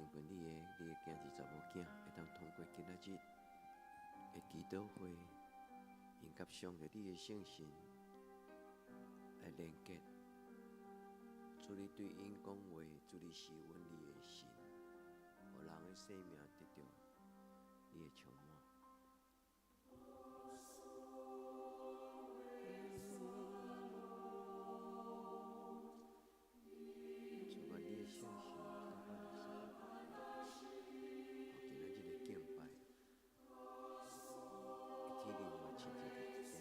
親近你的，你的囝兒查某囝，會當通過今仔日的祈禱會，𪜶佮上帝你的聖神來連結。主你對𪜶講話，主你是阮你的神，予人的生命得著你的充滿。主願你的聖神甲阮的生命，予今仔日的敬拜，一體另外親像佇地裡，佇地裡親像佇天。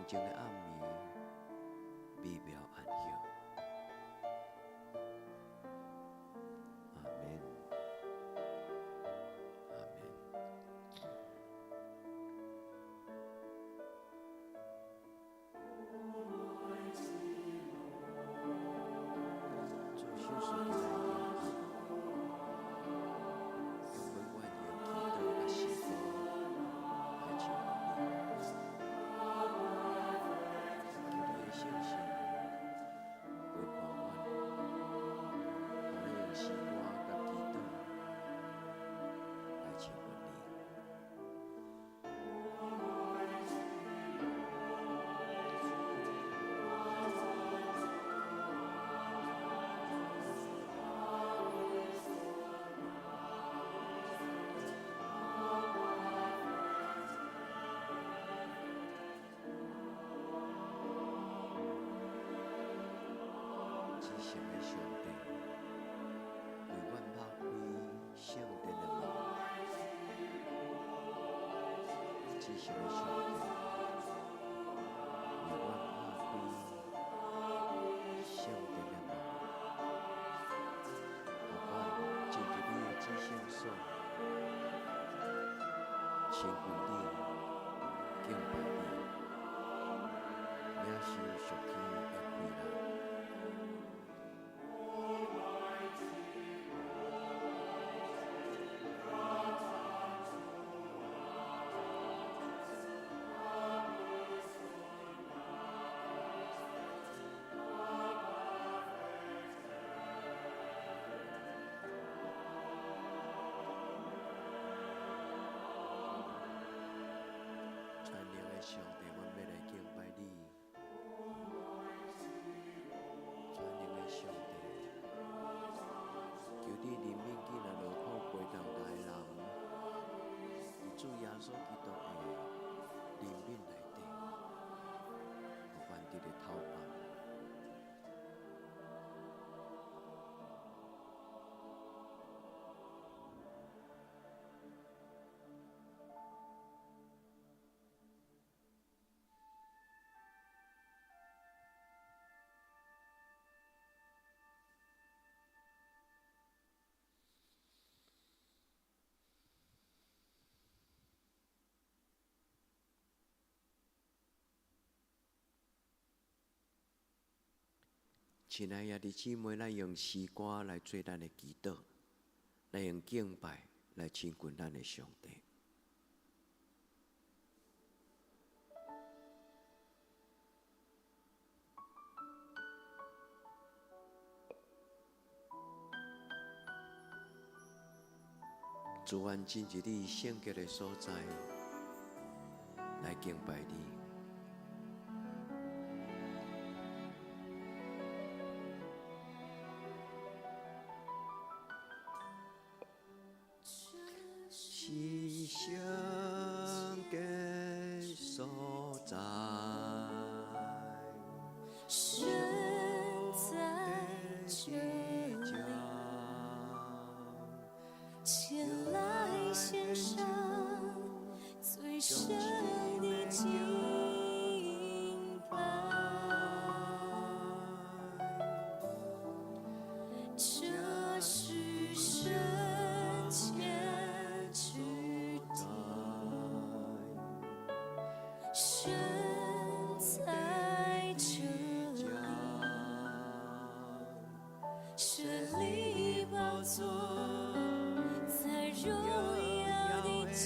靜的暗暝，美妙安息。阿門，阿門。主手術今仔日，用阮願用祈禱佮詩歌來親近你，求你的聖神陪伴阮，予咱用詩歌佮祈禱來親近你。至聖的上帝，為阮拍開聖殿的門。至聖的上帝，為阮拍開聖殿的門，予阮進入你的至聖所，親近你，敬拜你，領受屬天的快樂。全能的上帝，阮欲來敬拜你。全能的上帝，求你憐憫囝仔勞苦陪同來的人，佇主耶穌基督的憐憫內底，予阮得著透暗。親愛的兄弟姊妹，咱用詩歌來做咱的祈禱，咱用敬拜來親近咱的上帝。主，阮進入你聖潔的所在來敬拜你。是聖潔所在，神在這裡，前來獻上最深的敬拜。這是聖潔之地，神在這裡，設立寶座，在榮耀的敬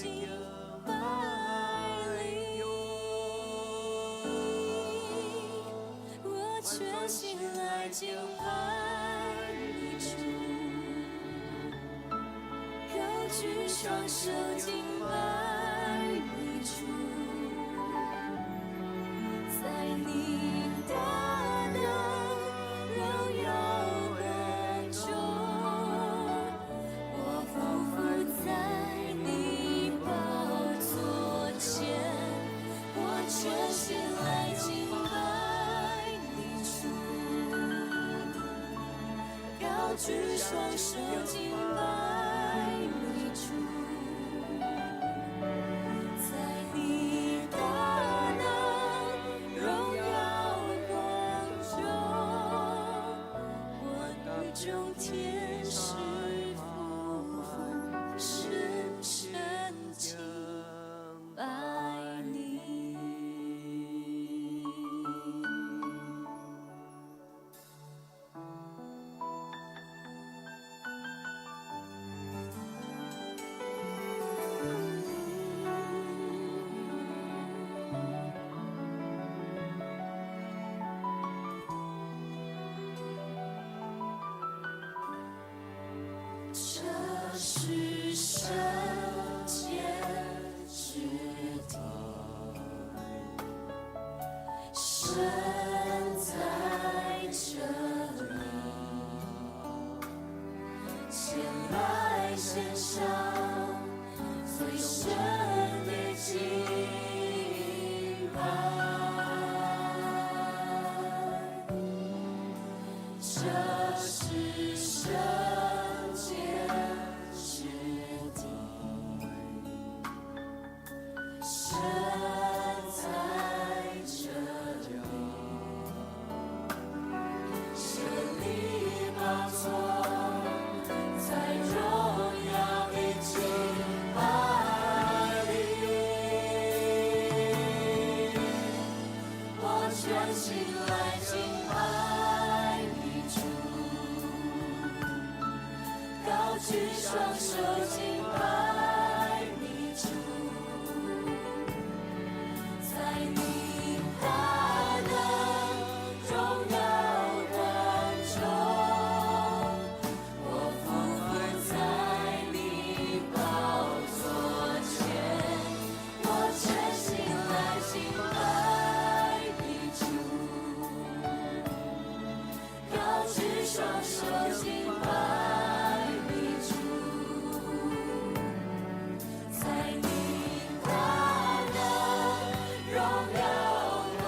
拜裡，我全心來敬拜你主，高舉雙手敬拜你主，在你大能榮耀的中，我俯伏在你寶座前，我全心來敬拜你主，高舉雙手敬拜你主，在你大能榮天使俯伏，深深敬拜你。这是圣洁之地，神在這裡，前來獻上最深的敬拜。這是聖潔之地，神在這裡，神的寶座在榮耀的敬拜裡，我全心來敬拜你主，高舉雙手敬拜你主，在你大能榮耀光中，我俯伏在你寶座前，我全心來敬拜你主，高舉雙手敬拜你主，在你大能榮耀光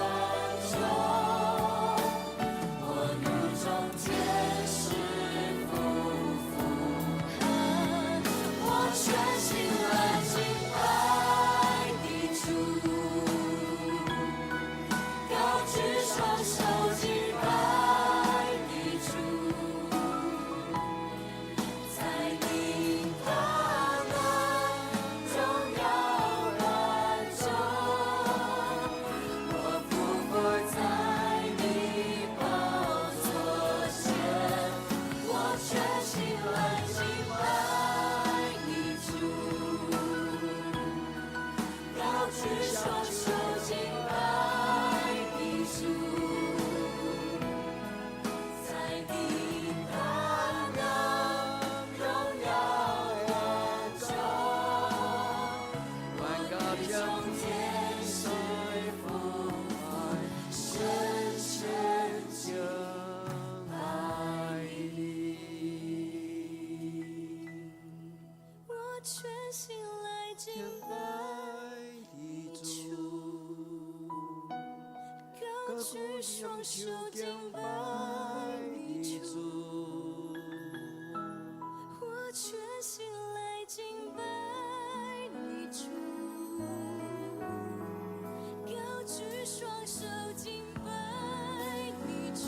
中，我與眾天使俯伏，我全心來敬拜你主，高舉雙手敬拜你主，在你大能榮耀光中，我俯伏在你寶座前，我全心來敬拜你主，高舉雙手敬拜你主，在你大能榮耀光中，我與眾天使俯伏，深深敬拜你。我全心來敬拜你主，高舉雙手敬拜你主，我全心來敬拜你主，高舉雙手敬拜你主，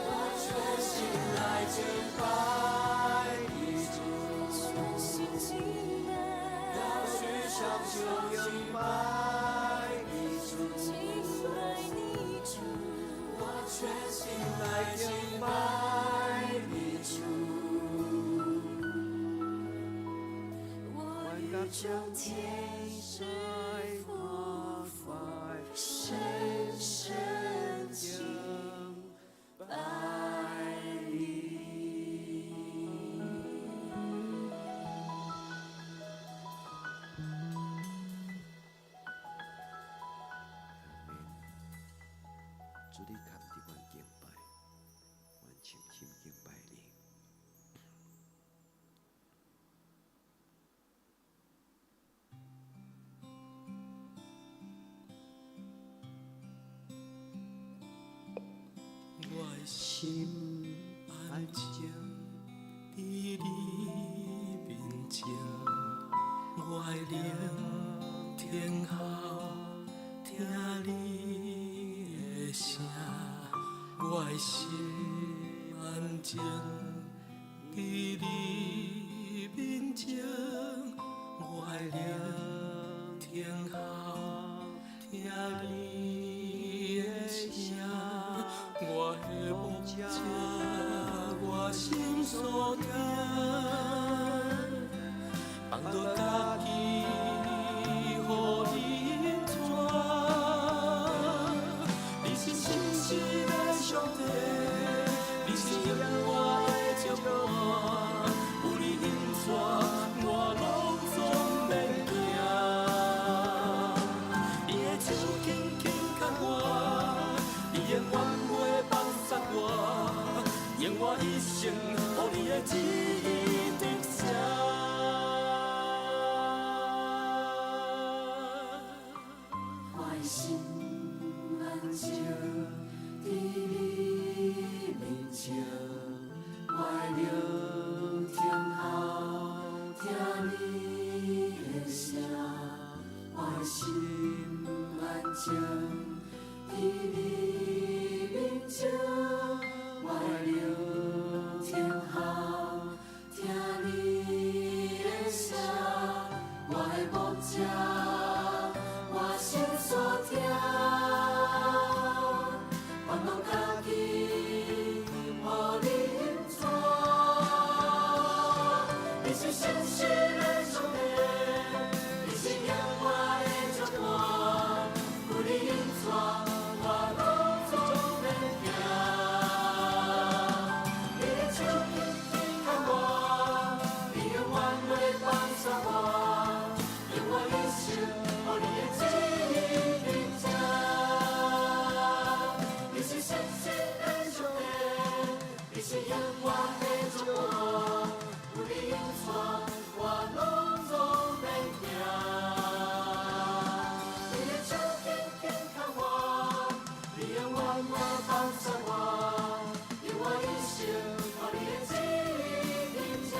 我全心來敬拜你主，全心敬拜，高舉雙手敬拜你主，敬拜你主，我全心來敬拜你主，我與眾天使俯伏，深深敬拜你。主，你堪得阮敬拜，阮深深敬拜你。我的心安靜佇你面前，我的靈聽候聽你的聲，我的心安靜，佇你面前，我的靈聽候，聽你的聲，我的牧者，我心所疼，放落家己，予你引帶。你是信實的上帝，你是永遠的石磐，有你引帶，我攏總免驚。你的手緊緊牽我，你永遠袂放捒我，用我一生予你的旨意得成。我的心安靜，佇你面前，我的靈聽候，聽你的聲，我的心安靜，佇你面前，我的靈聽候，聽你的聲，我的牧者，我心所疼，放落家己，予你引帶。你是信實的上帝，你是永遠的石磐，有你引帶，我攏總免驚。你的手緊緊牽我，你永遠袂放捒我，用我一生予你的旨意得成。你是信實的上帝，你是永遠的石磐，有你引帶，我攏總免驚。你的手緊緊牽我，你永遠袂放捒我，用我一生予你的旨意得成。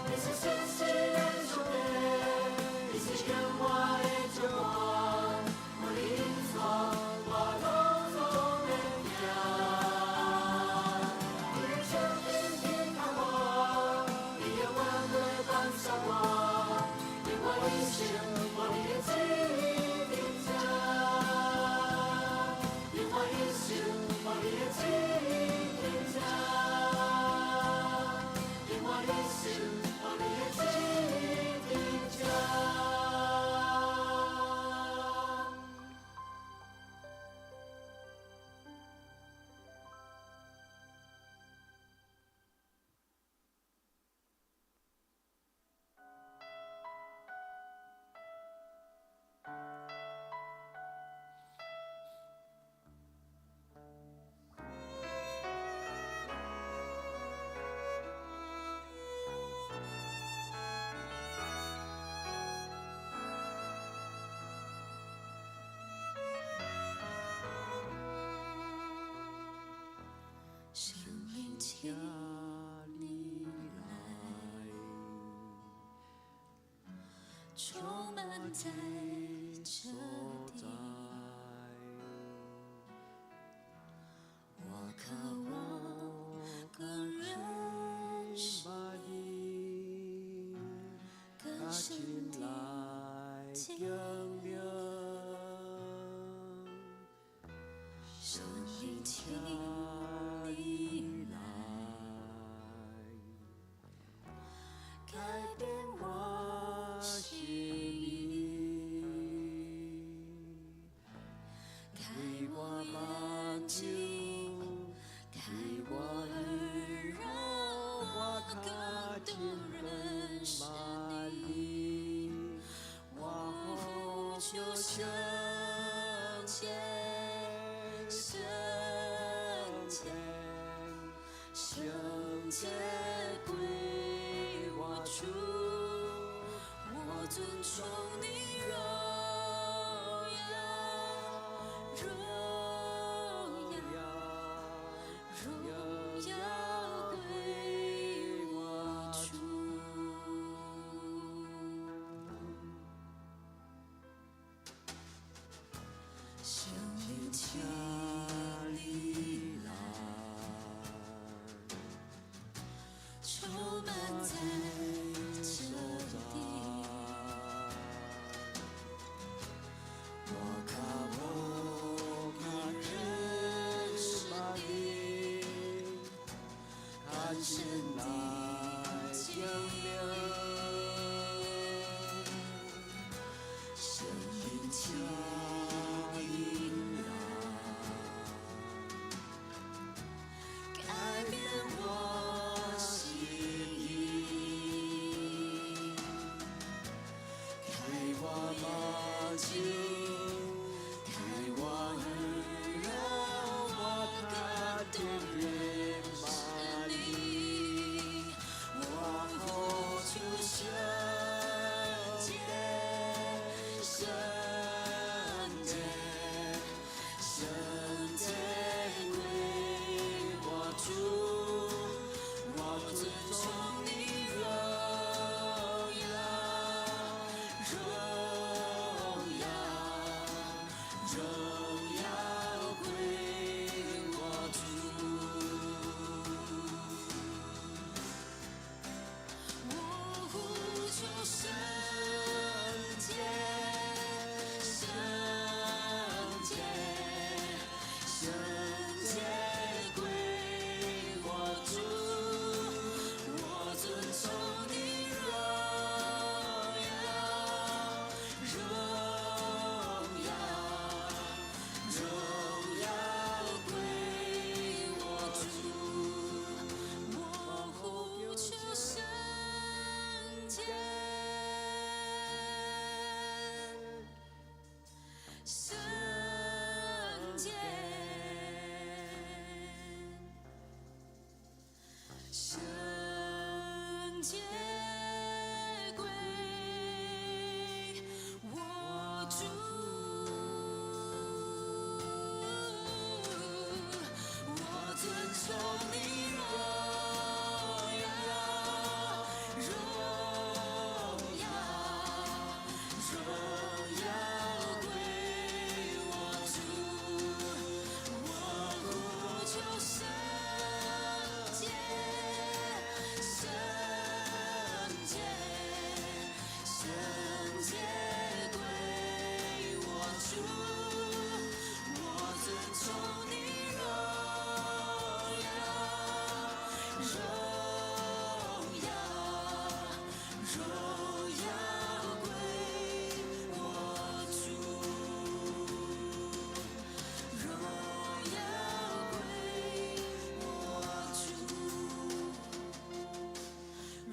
你是信實的上帝，你是永遠的石磐，有你引帶，我攏總免驚。你的手緊緊牽我，你永遠袂放捒我，用我一生予你的旨意得成。用我一生予你的旨意得成。用我一生予你的旨意得成。聖靈，請你來，充滿在這地，我渴望更認識你，更深的經歷。聖靈，請你來，改變我心意，開我眼睛，開我耳，讓我更多認識你。我呼求聖潔，聖潔，聖潔歸我主，我尊崇你榮耀，榮耀，榮耀歸我主。聖靈，請你來，這所在。我較無更認識你，較深來經歷，生命請引導，改變我心意，開我目睛，開我耳，讓我看見認識你。我呼求聖潔，聖潔，聖潔歸我主，我尊崇你榮耀，榮耀，榮耀歸我主。我呼求聖潔，聖潔，聖潔歸我主，我尊崇你榮耀，榮耀，榮耀歸我主。我呼求聖潔，聖潔，聖潔歸我主。我尊崇你榮耀，榮耀，榮耀歸我主。我呼求聖潔，聖潔，聖潔歸我主。我尊崇你榮耀，榮耀，榮耀歸我主，榮耀歸我主，榮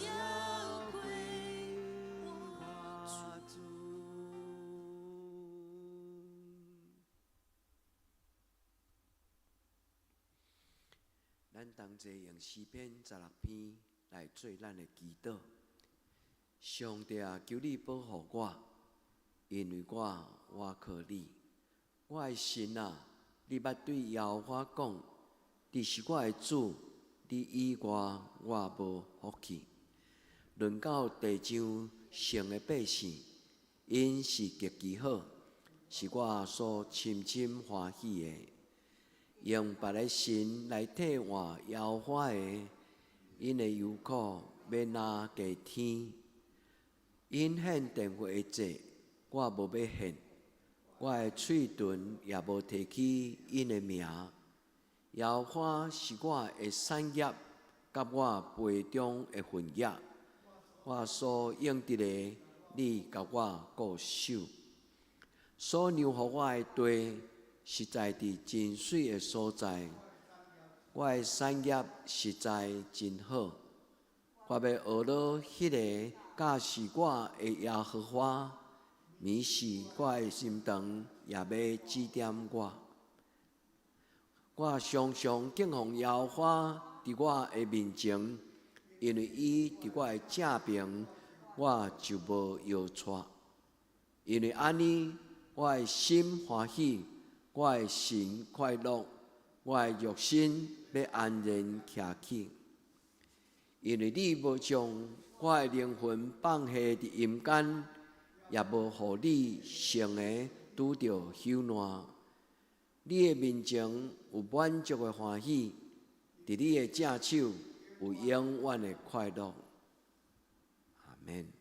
耀歸我主。咱同齊用詩篇16篇來做咱的祈禱。上帝啊，求你保護我，因為我倚靠你。我的神啊，你捌對耶和華講，你是我的主，你以外我無福氣。論到地上聖的百姓，𪜶是極其好，是我所深深歡喜的。用別个神來替換耶和華的，𪜶的憂苦欲若過天。𪜶獻奠火的祭，我無欲獻；我的喙唇也無提起𪜶的名。耶和華是我的產業，佮我杯中的份額。我所應得的，你共我固守。所讓予我的地，實在佇真媠的所在。我的產業實在真好。我欲學了彼个教示我的耶和華，暝時我的心腸也欲指點我。我常常敬奉耶和華佇我的面前，因為伊佇我的正爿，我就無搖掣。因為按呢，我的心歡喜，我的神快樂，我的肉身欲安然徛起。因為你無將我的靈魂放下佇陰間，也無予你聖的拄著朽爛。你的面前有滿足的歡喜，佇你的正手有永遠的快樂。阿門。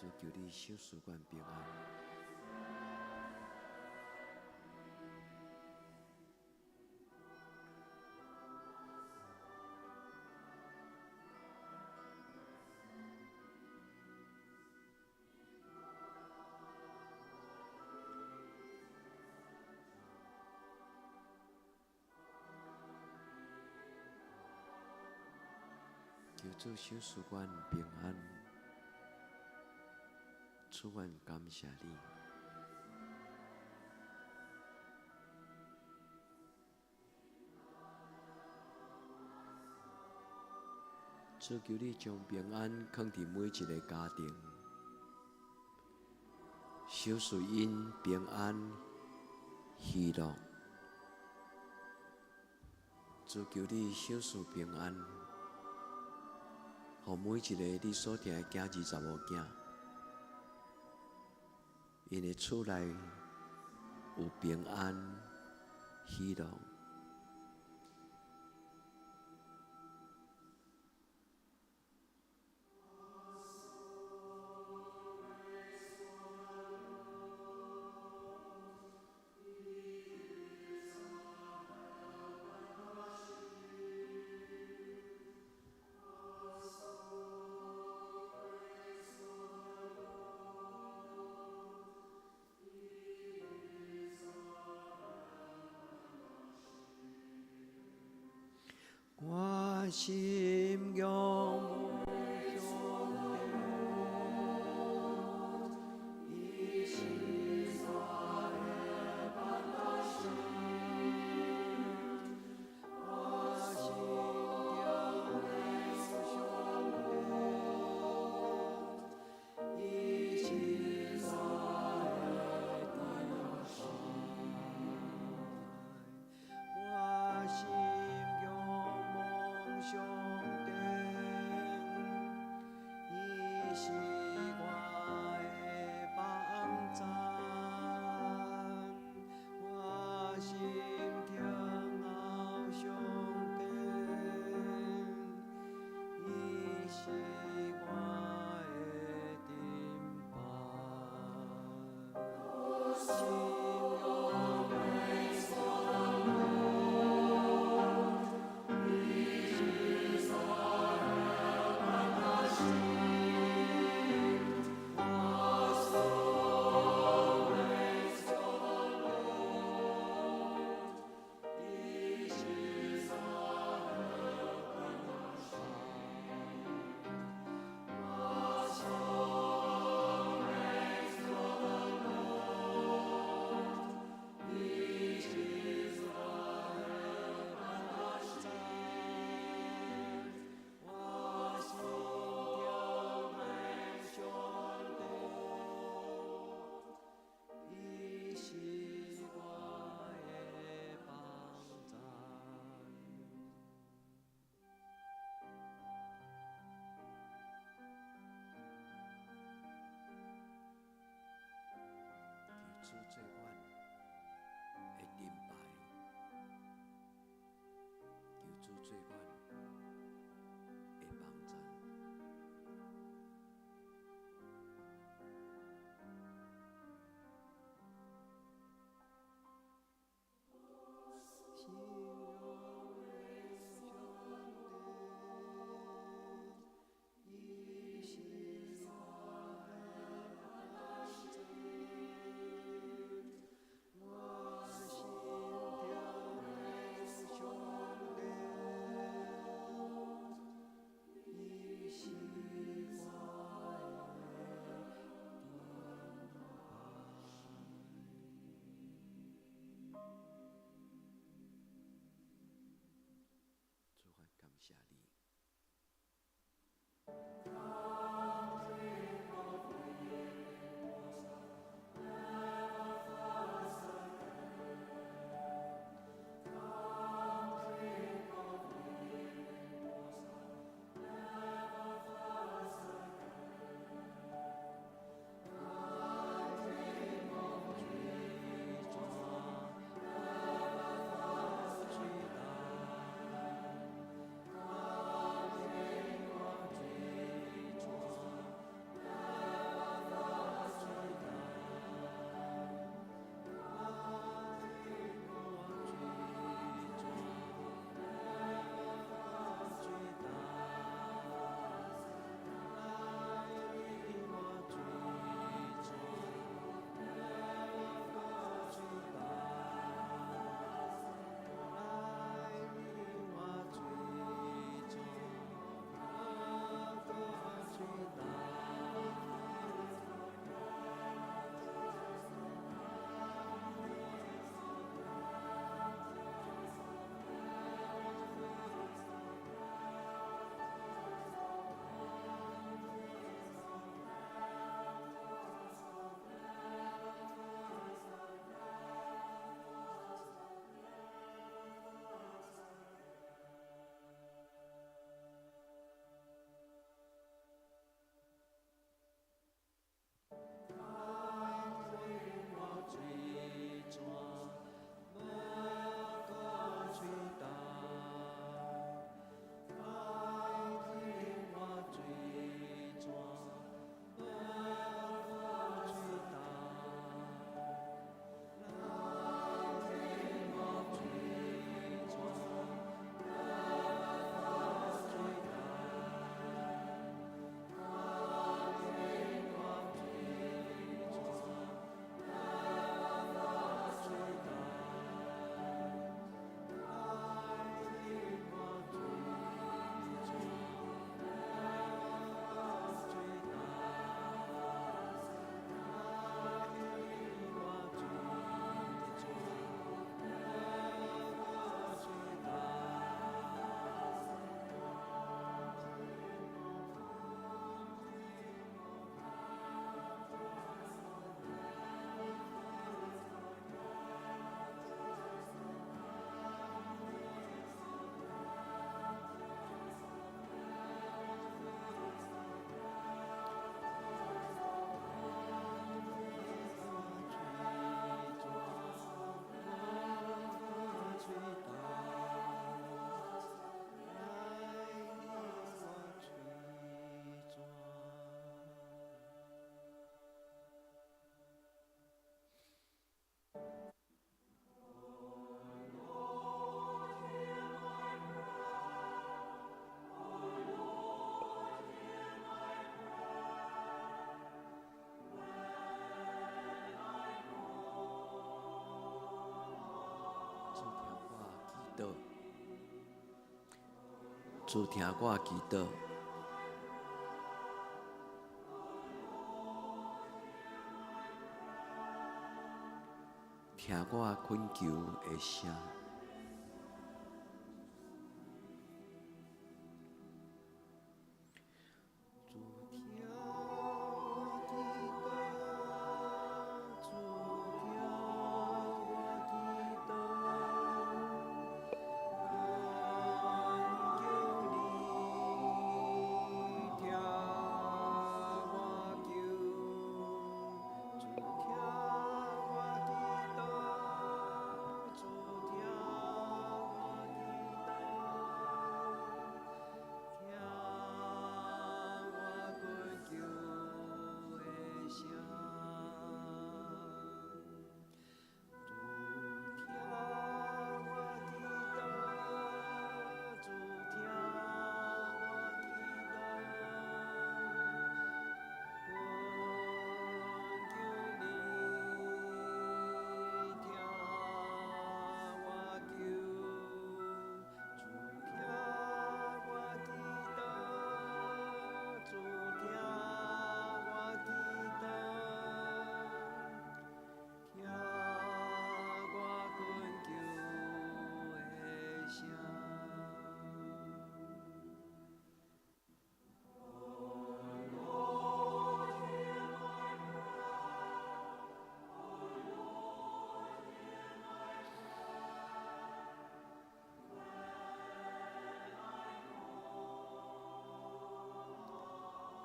主求你賞賜阮平安。求主賞賜阮平安，主，阮感謝你。主，求你將平安囥佇每一个家庭，賞賜𪜶平安喜樂。主，求你賞賜平安，予每一个你所疼的囝兒查某囝，𪜶的厝內有平安喜樂。我心仰望上帝，伊是我的磐石，我心仰望上帝，伊是我的磐石，我心仰望上帝。主聽我祈禱，聽我懇求的聲。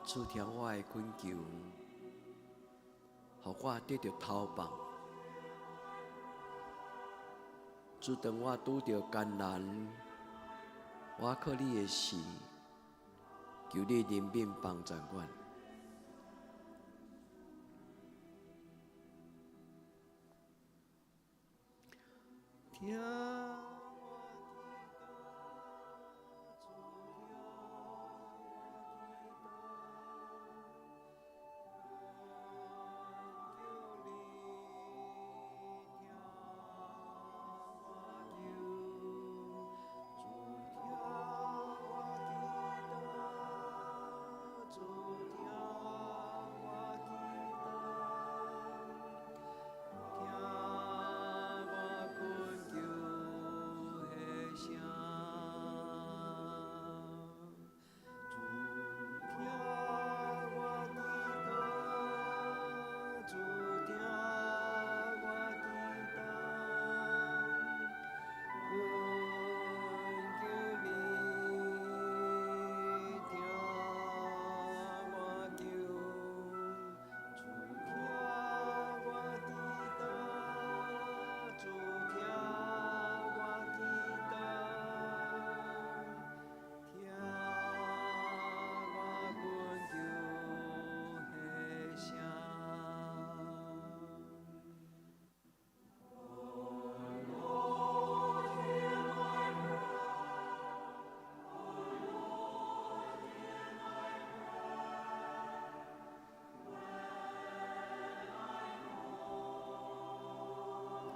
主聽我的懇求，予我得著頭放。主當我拄著艱難，我靠你的時，求你憐憫幫助我。聽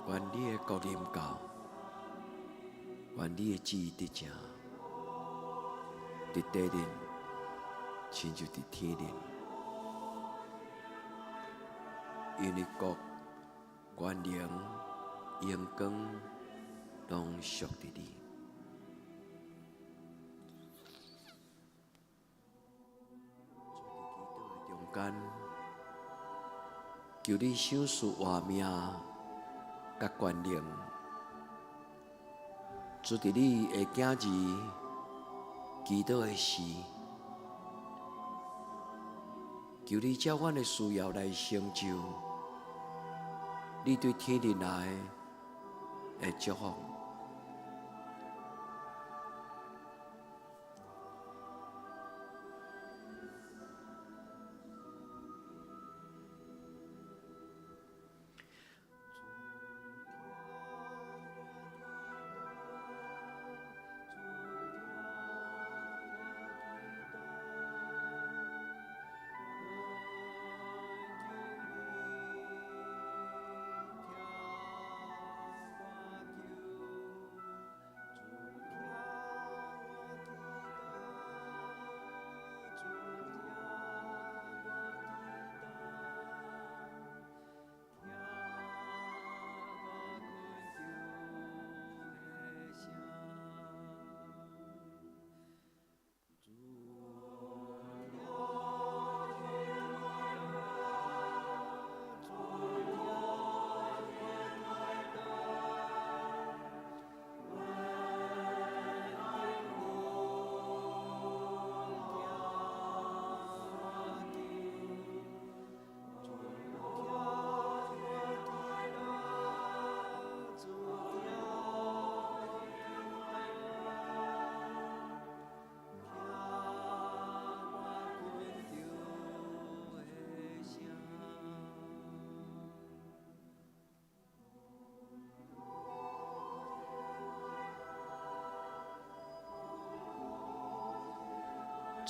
願你的國臨到，願你的旨意得成，佇地面，親像佇天頂。因為國、權能、榮光，攏屬佇你。主佇祈禱的中間，求你賞賜活命佮權能，主佇你的囝兒祈禱的時，求你照阮的需要來成就，你對天頂來的祝福。我祈禱。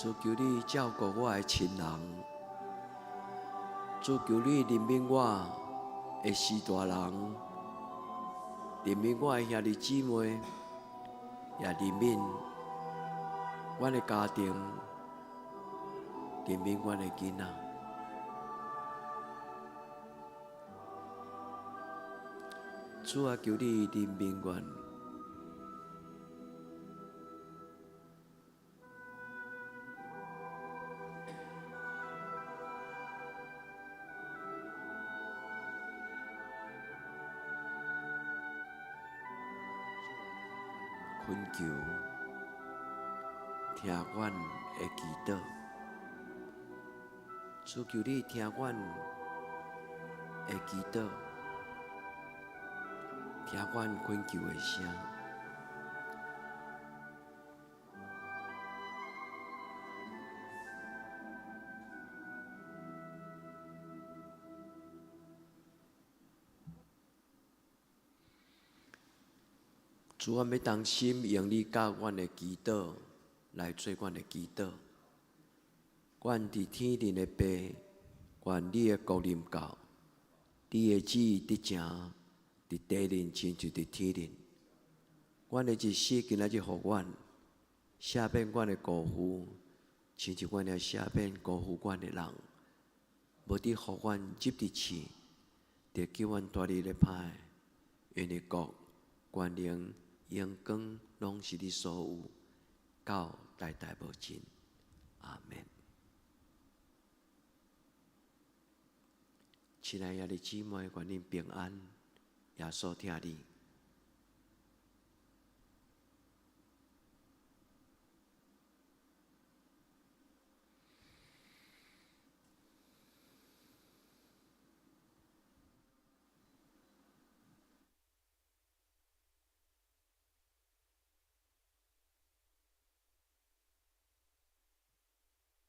主，求你照顧我的親人，主，求你憐憫我的序大人，憐憫我的兄弟姊妹，也憐憫阮的家庭，憐憫阮的囡仔。主啊，求你憐憫阮。懇求，聽阮的祈禱，主，求你聽阮的祈禱，聽阮懇求的聲。主，阮欲同心用你教阮的祈禱來做阮的祈禱。阮佇天頂的父，願你的國臨到，你的旨意得成，佇地面親像佇天頂。阮的日食今仔日予阮，赦免阮的過負，親像阮也赦免辜負阮的人。無得予阮入佇試，著救阮脫離咧歹。因為國、權能、榮光，攏是你所有，到代代無盡。阿們。親愛的兄弟姊妹，願恁平安，耶穌疼你。